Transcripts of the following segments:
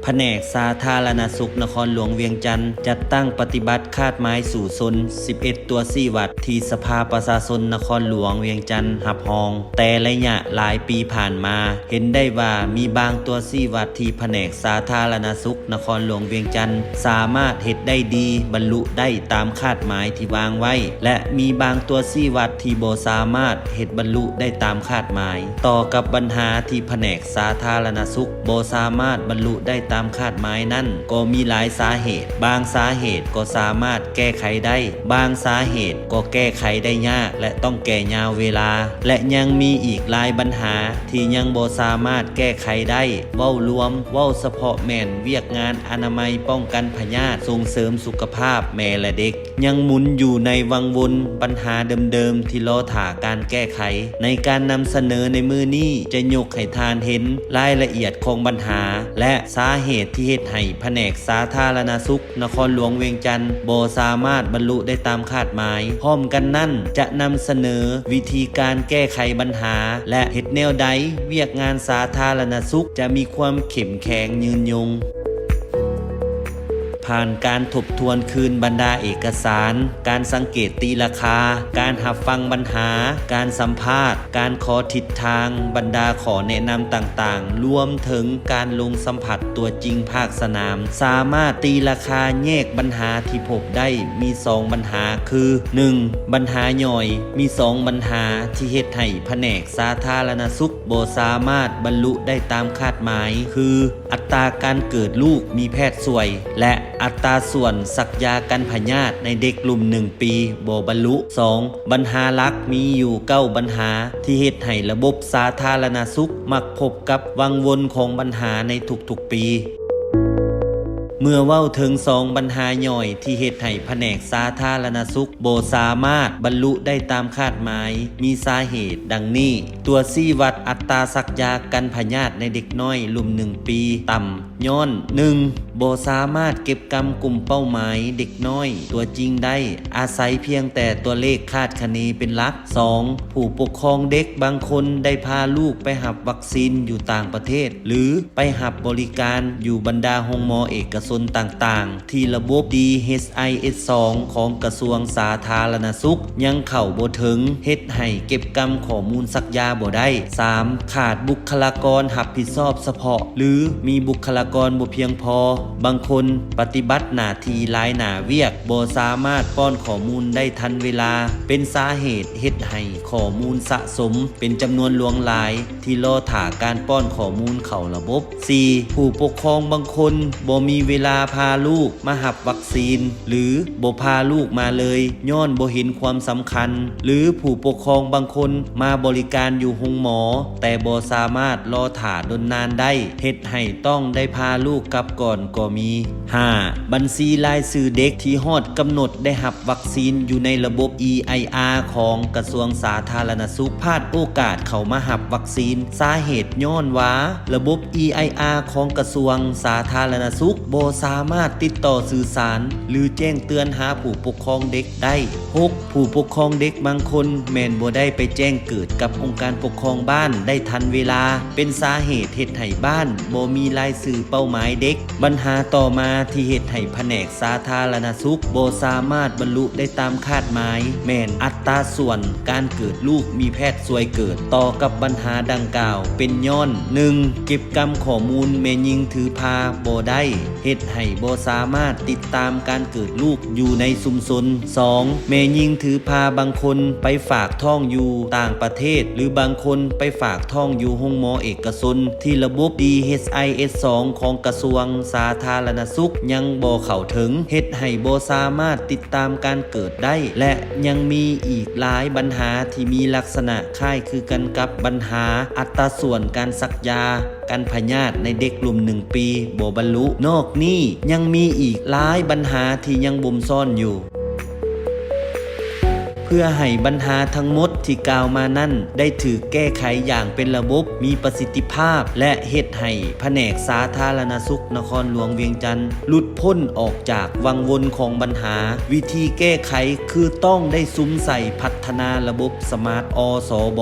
ພະແນກສາທາລະນະສຸກນະຄອນຫຼວງວຽງຈັນ ຈັດຕັ້ງປະຕິບັດຄາດໝາຍສູ້ຊົນສິບເອັດຕົວຊີ້ວັດ ທີ່ສະພາປະຊາຊົນນະຄອນຫຼວງວຽງຈັນຮັບຮອງ. ແຕ່ໄລຍະຫຼາຍປີຜ່ານມາ ເຫັນໄດ້ວ່າມີບາງຕົວຊີ້ວັດທີ່ພະແນກສາທາລະນະສຸກນະຄອນຫຼວງວຽງຈັນ ສາມາດເຮັດໄດ້ດີ, ບັນລຸໄດ້ຕາມຄາດໝາຍທີ່ວາງໄວ້ ແລະ ມີບາງຕົວຊີ້ວັດທີ່ບໍ່ສາມາດເຮັດບັນລຸໄດ້ຕາມຄາດໝາຍ. ຕໍ່ກັບບັນຫາທີ່ພະແນກສາທາລະນະສຸກບໍ່ສາມາດບັນລຸໄດ້ຕາມຄາດໝາຍນັ້ນ ກໍມີຫຼາຍສາເຫດ. ບາງສາເຫດກໍສາມາດແກ້ໄຂໄດ້, ບາງສາເຫດກໍແກ້ໄຂໄດ້ຍາກ ແລະ ຕ້ອງແກ່ຍາວເວລາ ແລະ ຍັງມີອີກຫຼາຍບັນຫາທີ່ຍັງບໍ່ສາມາດແກ້ໄຂໄດ້. ເວົ້າລວມ, ເວົ້າສະເພາະແມ່ນວຽກງານອະນາໄມປ້ອງກັນພະຍາດ, ສົ່ງເສີມສຸຂະພາບແມ່ ແລະ ເດັກ ຍັງໝູນຢູ່ໃນວັງວົນບັນຫາເດີມໆທີ່ລໍຖ້າການແກ້ໄຂ. ໃນການນຳສະເໜີໃນມື້ນີ້ ຈະຍົກໃຫ້ທ່ານເຫັນລາຍລະອຽດຂອງບັນຫາ ແລະ ສາເຫດທີ່ເຮັດໃຫ້ພະແນກສາທາລະນະສຸກນະຄອນຫຼວງວຽງຈັນບໍ່ສາມາດບັນລຸໄດ້ຕາມຄາດໝາຍ. ພ້ອມກັນນັ້ນ ຈະນຳສະເໜີວິທີການແກ້ໄຂບັນຫາ ແລະ ເຮັດແນວໃດວຽກງານສາທາລະນະສຸກຈະມີຄວາມເຂັ້ມແຂງຍືນຍົງ. ຜ່ານການທົບທວນຄືນບັນດາເອກະສານ, ການສັງເກດຕີລາຄາ, ການຮັບຟັງບັນຫາ, ການສຳພາດ, ການຂໍທິດທາງ, ບັນດາຂໍ້ແນະນຳຕ່າງໆ, ລວມເຖິງການລົງສຳຜັດຕົວຈິງພາກສະໜາມ, ສາມາດຕີລາຄາແຍກບັນຫາທີ່ພົບໄດ້ມີສອງບັນຫາ ຄື ໜຶ່ງ ບັນຫາຍ່ອຍ, ມີສອງບັນຫາທີ່ເຮັດໃຫ້ພະແນກສາທາລະນະສຸກບໍ່ສາມາດບັນລຸໄດ້ຕາມຄາດໝາຍ ຄື ອັດຕາການເກີດລູກມີແພດຊ່ວຍ ແລະ ອັດຕາສ່ວນສັກຢາກັນພະຍາດໃນເດັກລຸ່ມໜຶ່ງປີບໍ່ບັນລຸ. ສອງ ບັນຫາຫຼັກມີຢູ່ເກົ້າບັນຫາ ທີ່ເຮັດໃຫ້ລະບົບສາທາລະນະສຸກມັກພົບກັບວັງວົນຂອງບັນຫາໃນທຸກໆປີ. ເມື່ອເວົ້າເຖິງສອງບັນຫາຍ່ອຍທີ່ເຮັດໃຫ້ພະແນກສາທາລະນະສຸກບໍ່ສາມາດບັນລຸໄດ້ຕາມຄາດໝາຍ ມີສາເຫດດັ່ງນີ້: ຕົວຊີ້ວັດອັດຕາສັກຢາກັນພະຍາດໃນເດັກນ້ອຍລຸ່ມໜຶ່ງປີຕ່ຳ ຍ້ອນ ໜຶ່ງ ບໍ່ສາມາດເກັບກຳກຸ່ມເປົ້າໝາຍເດັກນ້ອຍຕົວຈິງໄດ້ ອາໄສພຽງແຕ່ຕົວເລກຄາດຄະເນເປັນຫຼັກ. ສອງ ຜູ້ປົກຄອງເດັກບາງຄົນໄດ້ພາລູກໄປຮັບວັກຊີນຢູ່ຕ່າງປະເທດ ຫຼື ໄປຮັບບໍລິການຢູ່ບັນດາໂຮງໝໍເອກະຊົນຕ່າງໆ ທີ່ລະບົບ ດີເອັດໄອເອັດສອງ ຂອງກະຊວງສາທາລະນະສຸກຍັງເຂົ້າບໍ່ເຖິງ ເຮັດໃຫ້ເກັບກຳຂໍ້ມູນສັກຢາບໍ່ໄດ້. ສາມ ຂາດບຸກຄະລາກອນຮັບຜິດຊອບສະເພາະ ຫຼື ມີບຸກຄະລາກອນບໍ່ພຽງພໍ, ບາງຄົນປະຕິບັດໜ້າທີ່ຫຼາຍໜ້າວຽກ ບໍ່ສາມາດປ້ອນຂໍ້ມູນໄດ້ທັນເວລາ ເປັນສາເຫດເຮັດໃຫ້ຂໍ້ມູນສະສົມເປັນຈຳນວນຫຼວງຫຼາຍ ທີ່ລໍຖ້າການປ້ອນຂໍ້ມູນເຂົ້າລະບົບ. ສີ່ ຜູ້ປົກຄອງບາງຄົນບໍ່ມີເວລາພາລູກມາຮັບວັກຊີນ ຫຼື ບໍ່ພາລູກມາເລີຍ ຍ້ອນບໍ່ເຫັນຄວາມສຳຄັນ ຫຼື ຜູ້ປົກຄອງບາງຄົນມາບໍລິການຢູ່ໂຮງໝໍ ແຕ່ບໍ່ສາມາດລໍຖ້າດົນນານໄດ້ ເຮັດໃຫ້ຕ້ອງໄດ້ພາລູກກັບກ່ອນກໍມີ. ຫ້າ ບັນຊີລາຍຊື່ເດັກທີ່ຮອດກຳນົດໄດ້ຮັບ ວັກຊີນຢູ່ໃນລະບົບ ອີໄອອາ ຂອງກະຊວງສາທາລະນະສຸກ ພາດໂອກາດເຂົ້າມາຮັບວັກຊີນ. ສາເຫດຍ້ອນວ່າລະບົບ ອີໄອອາ ຂອງກະຊວງສາທາລະນະສຸກບໍ່ສາມາດຕິດຕໍ່ສື່ສານ ຫຼື ແຈ້ງເຕືອນຫາຜູ້ປົກຄອງເດັກໄດ້. ຫົກ ຜູ້ປົກຄອງເດັກບາງຄົນແມ່ນບໍ່ໄດ້ໄປແຈ້ງເກີດກັບອົງການປົກຄອງບ້ານໄດ້ທັນເວລາ, ເປັນສາເຫດເຮັດໃຫ້ບ້ານບໍ່ມີລາຍຊື່ເປົ້າໝາຍເດັກ. ບັນຫາຕໍ່ມາທີ່ເຮັດໃຫ້ພະແນກ ສາທາລະນະສຸກບໍ່ສາມາດບັນລຸໄດ້ຕາມຄາດໝາຍ ແມ່ນອັດຕາສ່ວນການເກີດລູກມີແພດຊ່ວຍເກີດ. ຕໍ່ກັບບັນຫາດັ່ງກ່າວ ເປັນຍ້ອນ ໜຶ່ງ ເກັບກຳຂໍ້ມູນແມ່ຍິງຖືພາບໍ່ໄດ້ ເຮັດໃຫ້ບໍ່ສາມາດຕິດຕາມການເກີດລູກຢູ່ໃນຊຸມຊົນ. ສອງ ແມ່ຍິງຖືພາບາງຄົນໄປຝາກທ້ອງຢູ່ຕ່າງປະເທດ ຫຼື ບາງຄົນໄປຝາກທ້ອງຢູ່ໂຮງໝໍເອກກະຊົນ ທີ່ລະບົບ ດີເອັດໄອເອັດສອງ ຂອງກະຊວງສາທາລະນະສຸກຍັງບໍ່ເຂົ້າເຖິງ ເຮັດໃຫ້ບໍ່ສາມາດຕິດຕາມການເກີດໄດ້ ແລະ ຍັງມີອີກຫຼາຍບັນຫາທີ່ມີລັກສະນະຄ້າຍຄືກັນກັບບັນຫາອັດຕາສ່ວນການສັກຢາກັນພະຍາດໃນເດັກລຸ່ມໜຶ່ງປີບໍ່ບັນລຸ. ນອກນີ້ຍັງມີອີກຫຼາຍບັນຫາທີ່ຍັງບົ່ມຊ້ອນຢູ່. ເພື່ອໃຫ້ບັນຫາທັງໝົດທີ່ກ່າວມານັ້ນໄດ້ຖືກແກ້ໄຂຢ່າງເປັນລະບົບ, ມີປະສິດທິພາບ ແລະ ເຮັດໃຫ້ພະແນກສາທາລະນະສຸກນະຄອນຫຼວງວຽງຈັນ ຫຼຸດພົ້ນອອກຈາກວັງວົນຂອງບັນຫາ, ວິທີແກ້ໄຂຄືຕ້ອງໄດ້ສຸມໃສ່ພັດທະນາລະບົບສະມາດ ອສບ.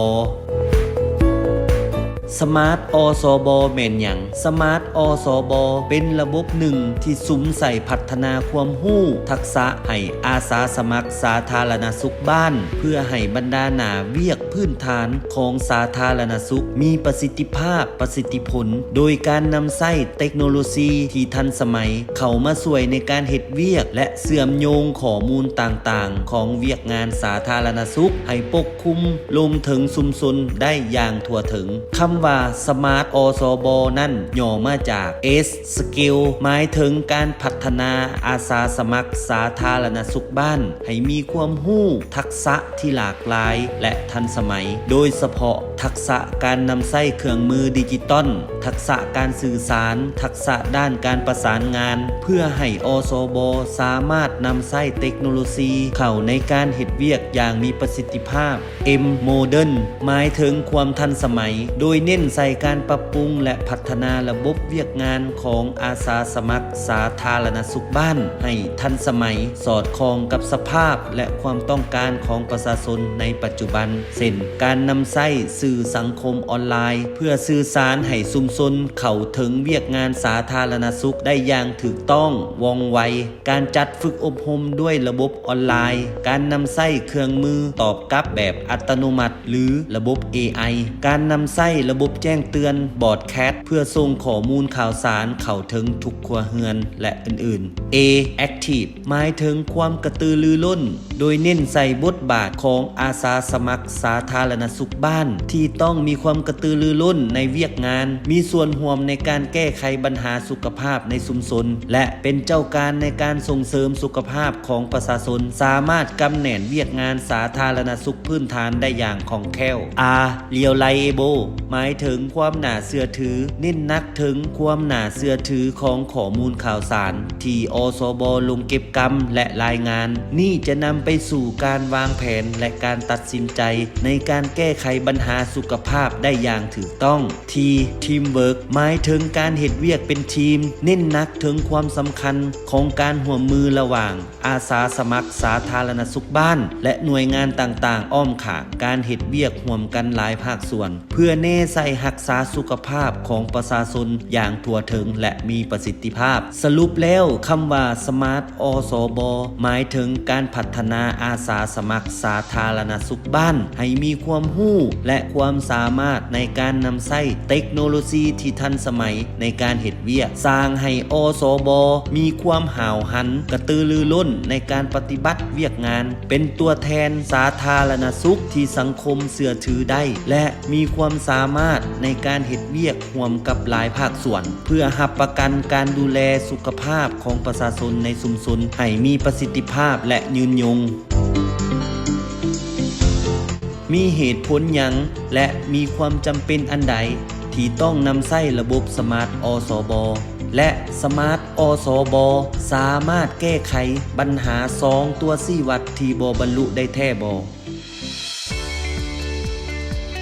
ສະມາດ ອສບ ແມ່ນຫຍັງ? ສະມາດ ອສບ ເປັນລະບົບໜຶ່ງທີ່ສຸມໃສ່ພັດທະນາຄວາມຮູ້, ທັກສະໃຫ້ອາສາສະໝັກສາທາລະນະສຸກບ້ານ ເພື່ອໃຫ້ບັນດາໜ້າວຽກພື້ນຖານຂອງສາທາລະນະສຸກມີປະສິດທິພາບ, ປະສິດທິຜົນ ໂດຍການນຳໃຊ້ເຕັກໂນໂລຊີທີ່ທັນສະໄໝເຂົ້າມາຊ່ວຍໃນການເຮັດວຽກ ແລະ ເຊື່ອມໂຍງຂໍ້ມູນຕ່າງໆຂອງວຽກງານສາທາລະນະສຸກໃຫ້ປົກຄຸມລົງເຖິງຊຸມຊົນໄດ້ຢ່າງທົ່ວເຖິງ. ຄຳວ່າສະມາດ ອສບ ນັ້ນຫຍໍ້ມາຈາກ S Skill ໝາຍເຖິງການພັດທະນາອາສາສະໝັກສາທາລະນະສຸກບ້ານໃຫ້ມີຄວາມຮູ້, ທັກສະທີ່ຫຼາກຫຼາຍ ແລະ ທັນສະໄໝ, ໂດຍສະເພາະທັກສະການນຳໃຊ້ເຄື່ອງມືດິຈິຕອນ, ທັກສະການສື່ສານ, ທັກສະດ້ານການປະສານງານ, ເພື່ອໃຫ້ ອສບ ສາມາດນຳໃຊ້ເຕັກໂນໂລຊີເຂົ້າໃນການເຮັດວຽກຢ່າງມີປະສິດທິພາບ. M Modern ໝາຍເຖິງຄວາມທັນສະໄໝ, ໂດຍເນັ້ນໃສ່ການປັບປຸງ ແລະ ພັດທະນາລະບົບວຽກງານຂອງອາສາສະໝັກສາທາລະນະສຸກບ້ານໃຫ້ທັນສະໄໝ, ສອດຄ່ອງກັບສະພາບ ແລະ ຄວາມຕ້ອງການຂອງປະຊາຊົນໃນປັດຈຸບັນ, ເຊັ່ນ ການນຳໃຊ້ສື່ສັງຄົມອອນລາຍ ເພື່ອສື່ສານໃຫ້ຊຸມຊົນເຂົ້າເຖິງວຽກງານສາທາລະນະສຸກໄດ້ຢ່າງຖືກຕ້ອງ, ວ່ອງໄວ. ການຈັດຝຶກອົບຮົມດ້ວຍລະບົບອອນລາຍ, ການນຳໃຊ້ເຄື່ອງມືຕອບກັບແບບອັດຕະໂນມັດ ຫຼື ລະບົບ ເອໄອ, ການນຳໃຊ້ລະບົບແຈ້ງເຕືອນ Broadcast ເພື່ອສົ່ງຂໍ້ມູນຂ່າວສານເຂົ້າເຖິງທຸກຄົວເຮືອນ ແລະ ອື່ນໆ. A Active ໝາຍເຖິງຄວາມກະຕືລືລົ້ນ, ໂດຍເນັ້ນໃສ່ບົດບາດຂອງອາສາສະໝັກສາທາລະນະສຸກບ້ານ ທີ່ຕ້ອງມີຄວາມກະຕືລືລົ້ນໃນວຽກງານ, ມີສ່ວນຮ່ວມໃນການແກ້ໄຂບັນຫາສຸຂະພາບໃນຊຸມຊົນ ແລະ ເປັນເຈົ້າການໃນການສົ່ງເສີມສຸຂະພາບຂອງປະຊາຊົນ, ສາມາດກຳແໜ້ນວຽກງານສາທາລະນະສຸກພື້ນຖານໄດ້ຢ່າງຄ່ອງແຄ້ວ. R Reliable ໝາຍເຖິງຄວາມໜ້າເຊື່ອຖື, ເນັ້ນໜັກເຖິງຄວາມໜ້າເຊື່ອຖືຂອງຂໍ້ມູນຂ່າວສານ ທີ່ ອສບ ລົງເກັບກຳ ແລະ ລາຍງານ. ນີ້ຈະນຳໄປສູ່ການວາງແຜນ ແລະ ການຕັດສິນໃຈໃນການແກ້ໄຂບັນຫາສຸຂະພາບໄດ້ຢ່າງຖືກຕ້ອງ. T Teamwork ໝາຍເຖິງການເຮັດວຽກເປັນທີມ, ເນັ້ນໜັກເຖິງຄວາມສຳຄັນຂອງການຮ່ວມມືລະຫວ່າງ ອາສາສະໝັກສາທາລະນະສຸກບ້ານ ແລະ ໜ່ວຍງານຕ່າງໆອ້ອມຂ້າງ, ການເຮັດວຽກຮ່ວມກັນຫຼາຍພາກສ່ວນ ເພື່ອແນໃສ່ຮັກສາສຸຂະພາບຂອງປະຊາຊົນຢ່າງທົ່ວເຖິງ ແລະ ມີປະສິດທິພາບ. ສະຫຼຸບແລ້ວ, ຄຳວ່າສະມາດ ອສບ ໝາຍເຖິງການພັດທະນາອາສາສະໝັກສາທາລະນະສຸກບ້ານ ໃຫ້ມີຄວາມຮູ້ ແລະ ຄວາມສາມາດໃນການນຳໃຊ້ເຕັກໂນໂລຊີທີ່ທັນສະໄໝໃນການເຮັດວຽກ, ສ້າງໃຫ້ ອສບ ມີຄວາມຫ້າວຫັນ, ກະຕືລືລົ້ນໃນການປະຕິບັດວຽກງານ, ເປັນຕົວແທນສາທາລະນະສຸກທີ່ສັງຄົມເຊື່ອຖືໄດ້ ແລະ ມີຄວາມສາມາດໃນການເຮັດວຽກຮ່ວມກັບຫຼາຍພາກສ່ວນ ເພື່ອຮັບປະກັນການດູແລສຸຂະພາບຂອງປະຊາຊົນໃນຊຸມຊົນໃຫ້ມີປະສິດທິພາບ ແລະ ຍືນຍົງ. ມີເຫດຜົນຫຍັງ ແລະ ມີຄວາມຈຳເປັນອັນໃດທີ່ຕ້ອງນຳໃຊ້ລະບົບສະມາດ ອສບ ແລະ ສະມາດ ອສບ ສາມາດແກ້ໄຂບັນຫາສອງຕົວຊີ້ວັດທີ່ບໍ່ບັນລຸໄດ້ແທ້ບໍ່?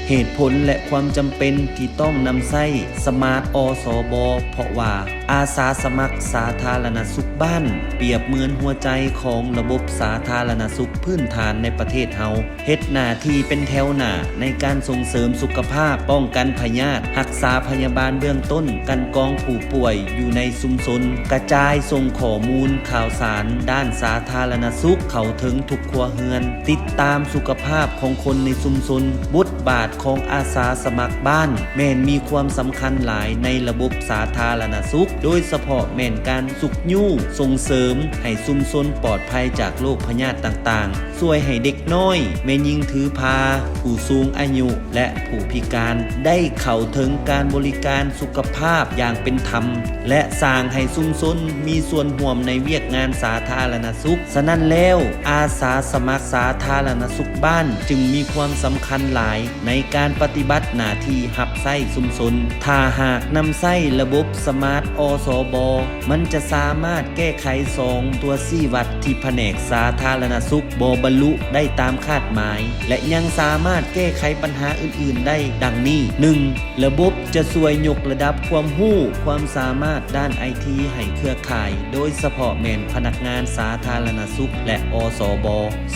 ເຫດຜົນ ແລະ ຄວາມຈຳເປັນທີ່ຕ້ອງນຳໃຊ້ສະມາດ ອສບ ເພາະວ່າອາສາສະໝັກສາທາລະນະສຸກບ້ານປຽບເໝືອນຫົວໃຈຂອງລະບົບສາທາລະນະສຸກພື້ນຖານໃນປະເທດເຮົາ, ເຮັດໜ້າທີ່ເປັນແຖວໜ້າໃນການສົ່ງເສີມສຸຂະພາບ, ປ້ອງກັນພະຍາດ, ຮັກສາພະຍາບານເບື້ອງຕົ້ນ, ກັ່ນກອງຜູ້ປ່ວຍຢູ່ໃນຊຸມຊົນ, ກະຈາຍສົ່ງຂໍ້ມູນຂ່າວສານດ້ານສາທາລະນະສຸກເຂົ້າເຖິງທຸກ ຄົວເຮືອນ, ຕິດຕາມສຸຂະພາບຂອງຄົນໃນຊຸມຊົນ. ບົດບາດຂອງອາສາສະໝັກບ້ານແມ່ນມີຄວາມສຳຄັນຫຼາຍໃນລະບົບສາທາລະນະສຸກ, ໂດຍສະເພາະແມ່ນການຊຸກຍູ້ສົ່ງເສີມໃຫ້ຊຸມຊົນປອດໄພຈາກໂລກພະຍາດຕ່າງໆ, ຊ່ວຍໃຫ້ເດັກນ້ອຍ, ແມ່ຍິງຖືພາ, ຜູ້ສູງອາຍຸ ແລະ ຜູ້ພິການໄດ້ເຂົ້າເຖິງການບໍລິການສຸຂະພາບຢ່າງເປັນທຳ ແລະ ສ້າງໃຫ້ຊຸມຊົນມີສ່ວນຮ່ວມໃນວຽກງານສາທາລະນະສຸກ. ສະນັ້ນແລ້ວ, ອາສາສະໝັກສາທາລະນະສຸກບ້ານຈຶ່ງມີຄວາມສຳຄັນຫຼາຍໃນການປະຕິບັດໜ້າທີ່ຮັບໃຊ້ຊຸມຊົນ. ຖ້າຫາກນຳໃຊ້ລະບົບສະມາດ ອ ອສບ ມັນຈະສາມາດແກ້ໄຂສອງຕົວຊີ້ວັດທີ່ພະແນກສາທາລະນະສຸກບໍ່ບັນລຸໄດ້ຕາມຄາດໝາຍ ແລະ ຍັງສາມາດແກ້ໄຂບັນຫາອື່ນໆໄດ້ດັ່ງນີ້: ໜຶ່ງ ລະບົບຈະຊ່ວຍຍົກລະດັບຄວາມຮູ້, ຄວາມສາມາດດ້ານໄອທີໃຫ້ເຄືອຂ່າຍ, ໂດຍສະເພາະແມ່ນພະນັກງານສາທາລະນະສຸກ ແລະ ອສບ.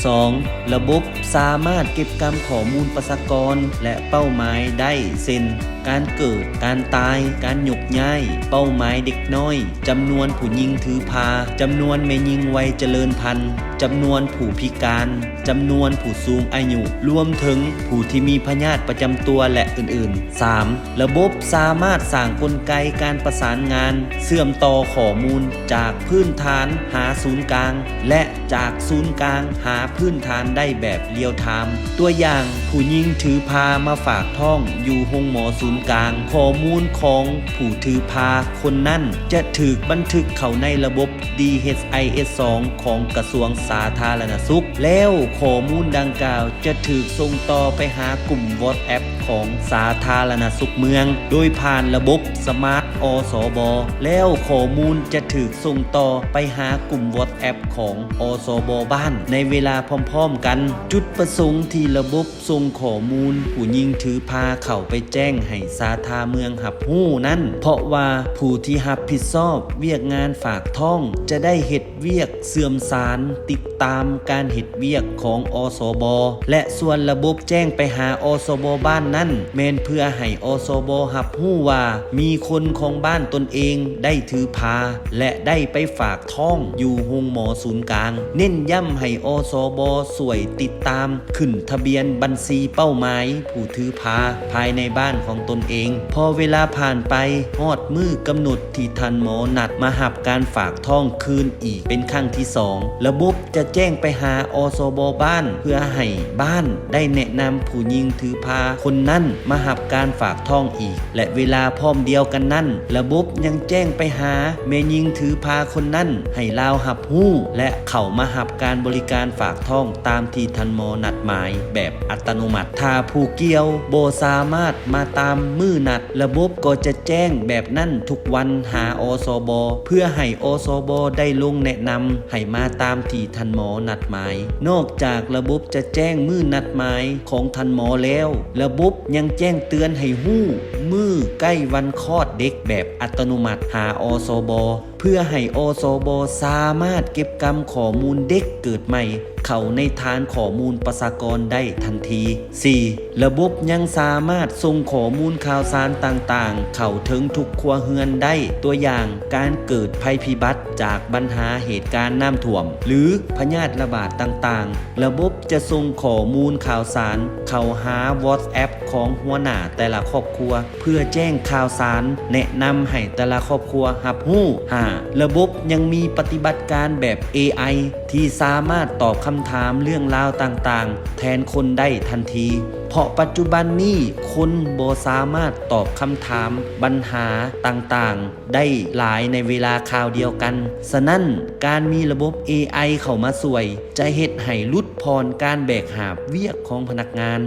ສອງ ລະບົບສາມາດເກັບກຳຂໍ້ມູນປະຊາກອນ ແລະ ເປົ້າໝາຍໄດ້ ເຊັ່ນ ການເກີດ, ການຕາຍ, ການໂຍກຍ້າຍ, ເປົ້າໝາຍເດັກນ້ອຍ, ຈຳນວນຜູ້ຍິງຖືພາ, ຈຳນວນແມ່ຍິງໄວຈະເລີນພັນ, ຈຳນວນຜູ້ພິການ, ຈຳນວນຜູ້ສູງອາຍຸ, ລວມເຖິງຜູ້ທີ່ມີພະຍາດປະຈຳຕົວ ແລະ ອື່ນໆ. ສາມ ລະບົບສາມາດສ້າງກົນໄກການປະສານງານ ເຊື່ອມຕໍ່ຂໍ້ມູນຈາກພື້ນຖານຫາສູນກາງ ແລະ ຈາກສູນກາງຫາພື້ນຖານໄດ້ແບບລຽວທາມ. ຕົວຢ່າງ, ຜູ້ຍິງຖືພາມາຝາກທ້ອງຢູ່ໂຮງໝໍສູນກາງ, ຂໍ້ມູນຂອງຜູ້ຖືພາຄົນນັ້ນຈະຖືກບັນທຶກເຂົ້າໃນລະບົບ ດີເອັດໄອເອັດສອງ ຂອງກະຊວງສາທາລະນະສຸກ, ແລ້ວຂໍ້ມູນດັ່ງກ່າວຈະຖືກສົ່ງຕໍ່ໄປຫາກຸ່ມ WhatsApp ຂອງສາທາລະນະສຸກເມືອງ ໂດຍຜ່ານລະບົບສະມາດ ອສບ ແລ້ວຂໍ້ມູນຈະຖືກສົ່ງຕໍ່ໄປຫາກຸ່ມ WhatsApp ຂອງ ອສບ ບ້ານ ໃນເວລາພ້ອມໆກັນ. ຈຸດປະສົງທີ່ລະບົບ ສົ່ງຂໍ້ມູນຜູ້ຍິງຖືພາເຂົ້າໄປແຈ້ງໃຫ້ສາທາເມືອງຮັບຮູ້ນັ້ນ ເພາະວ່າຜູ້ທີ່ຮັບຜິດຊອບວຽກງານຝາກທ້ອງຈະໄດ້ເຮັດວຽກເຊື່ອມສານຕິດຕາມການເຮັດວຽກຂອງ ອສບ ແລະ ສ່ວນລະບົບແຈ້ງໄປຫາ ອສບ ບ້ານນັ້ນ ແມ່ນເພື່ອໃຫ້ ອສບ ຮັບຮູ້ວ່າມີຄົນຂອງບ້ານຕົນເອງໄດ້ຖືພາ ແລະ ໄດ້ໄປຝາກ ທ້ອງຢູ່ໂຮງໝໍສູນກາງ, ເນັ້ນຢ້ຳໃຫ້ ອສບ ຊ່ວຍຕິດຕາມຂຶ້ນທະບຽນບັນຊີເປົ້າໝາຍຜູ້ຖືພາພາຍໃນບ້ານຂອງຕົນເອງ. ພໍເວລາຜ່ານໄປຮອດມື້ກຳນົດທີ່ທ່ານໝໍນັດມາຮັບການຝາກທ້ອງຄືນອີກເປັນຄັ້ງທີສອງ, ລະບົບຈະແຈ້ງໄປຫາ ອສບ ບ້ານ ເພື່ອໃຫ້ບ້ານໄດ້ແນະນຳຜູ້ຍິງຖືພາຄົນນັ້ນມາຮັບການຝາກທ້ອງອີກ. ແລະ ເວລາພ້ອມດຽວກັນນັ້ນ, ລະບົບຍັງແຈ້ງໄປຫາແມ່ຍິງຖືພາຄົນນັ້ນໃຫ້ລາວຮັບຮູ້ ແລະ ເຂົ້າມາຮັບການບໍລິການຝາກທ້ອງຕາມທີ່ທ່ານໝໍນັດໝາຍແບບອັດຕະໂນມັດ. ຖ້າຜູ້ກ່ຽວບໍ່ສາມາດມາຕາມມື້ນັດ, ລະບົບກໍຈະແຈ້ງແບບນັ້ນທຸກວັນຫາ ອສບ ເພື່ອໃຫ້ ອສບ ໄດ້ລົງແນະນຳໃຫ້ມາຕາມທີ່ທ່ານໝໍນັດໝາຍ. ນອກຈາກລະບົບຈະແຈ້ງມື້ນັດໝາຍຂອງທ່ານໝໍແລ້ວ, ລະບົບ ຍັງແຈ້ງເຕືອນໃຫ້ຮູ້ມື້ໃກ້ວັນຄອດເດັກແບບອັດຕະໂນມັດຫາ ອສບ ເພື່ອໃຫ້ ອສບ ສາມາດເກັບກຳຂໍ້ມູນເດັກເກີດໃໝ່ເຂົ້າໃນຖານຂໍ້ມູນປະຊາກອນໄດ້ທັນທີ. ສີ່ ລະບົບຍັງສາມາດສົ່ງຂໍ້ມູນຂ່າວສານຕ່າງໆເຂົ້າເຖິງທຸກຄົວເຮືອນໄດ້, ຕົວຢ່າງ ການເກີດໄພພິບັດຈາກບັນຫາເຫດການນ້ຳຖ້ວມ ຫຼື ພະຍາດລະບາດຕ່າງໆ, ລະບົບ ຈະສົ່ງຂໍ້ມູນຂ່າວສານເຂົ້າຫາ WhatsApp ຂອງຫົວໜ້າແຕ່ລະຄອບຄົວ ເພື່ອແຈ້ງຂ່າວສານແນະນຳໃຫ້ແຕ່ລະຄອບຄົວຮັບຮູ້. ຫ້າ ລະບົບຍັງມີປະຕິບັດການແບບ ເອໄອ ທີ່ສາມາດຕອບຄຳຖາມເລື່ອງລາວຕ່າງໆແທນຄົນໄດ້ທັນທີ, ເພາະປັດຈຸບັນນີ້ຄົນບໍ່ສາມາດຕອບຄຳຖາມບັນຫາຕ່າງໆ ໄດ້ຫຼາຍໃນເວລາຄາວດຽວກັນ. ສະນັ້ນ, ການມີລະບົບ ເອໄອ ເຂົ້າມາຊ່ວຍ ຈະເຮັດໃຫ້ຫຼຸດຜ່ອນການແບກຫາບວຽກຂອງພະນັກງານ.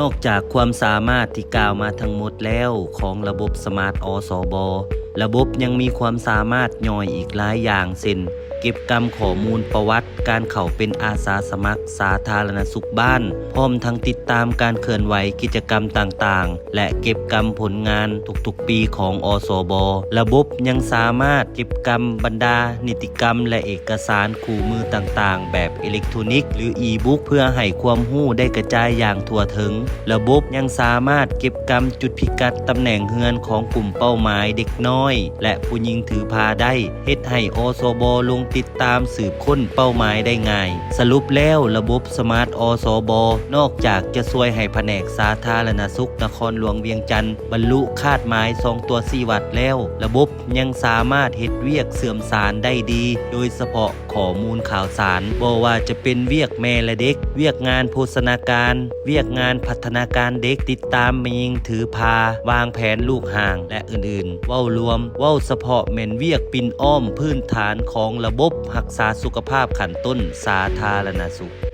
ນອກຈາກຄວາມສາມາດທີ່ກ່າວມາທັງໝົດແລ້ວຂອງລະບົບສະມາດ ອສບ, ລະບົບຍັງມີຄວາມສາມາດຍ່ອຍອີກຫຼາຍຢ່າງ ເຊັ່ນ ເກັບກຳຂໍ້ມູນປະຫວັດ ການເຂົ້າເປັນອາສາສະໝັກສາທາລະນະສຸກບ້ານ, ພ້ອມທັງຕິດຕາມການເຄື່ອນໄຫວກິດຈະກຳຕ່າງໆ ແລະ ເກັບກຳຜົນງານທຸກໆປີຂອງ ອສບ. ລະບົບຍັງສາມາດເກັບກຳບັນດານິຕິກຳ ແລະ ເອກະສານຄູ່ມືຕ່າງໆ ແບບເອເລັກໂທນິກ ຫຼື ອີບຸກ ເພື່ອໃຫ້ຄວາມຮູ້ໄດ້ກະຈາຍຢ່າງທົ່ວເຖິງ. ລະບົບຍັງສາມາດເກັບກຳຈຸດພິກັດຕຳແໜ່ງເຮືອນຂອງກຸ່ມເປົ້າໝາຍເດັກນ້ອຍ ແລະ ຜູ້ຍິງຖືພາໄດ້, ເຮັດໃຫ້ ອສບ ລົງຕິດຕາມສືບຄົ້ນເປົ້າໝາຍໄດ້ງ່າຍ. ສະຫຼຸບແລ້ວ, ລະບົບສະມາດ ອສບ ນອກຈາກຈະຊ່ວຍໃຫ້ພະແນກສາທາລະນະສຸກນະຄອນຫຼວງວຽງຈັນບັນລຸຄາດໝາຍສອງຕົວຊີ້ວັດແລ້ວ, ລະບົບຍັງສາມາດເຮັດວຽກເຊື່ອມສານໄດ້ດີ, ໂດຍສະເພາະ ຂໍ້ມູນຂ່າວສານ, ບໍ່ວ່າຈະເປັນວຽກແມ່ແລະເດັກ, ວຽກງານໂພຊະນາການ, ວຽກງານພັດທະນາການເດັກ, ຕິດຕາມແມ່ຍິງຖືພາ, ວາງແຜນລູກຮ່າງ ແລະ ອື່ນໆ. ເວົ້າລວມ, ເວົ້າສະເພາະແມ່ນວຽກປິ່ນອ້ອມພື້ນຖານຂອງລະບົບຮັກສາສຸຂະພາບຂັ້ນຕົ້ນສາທາລະນະສຸກ.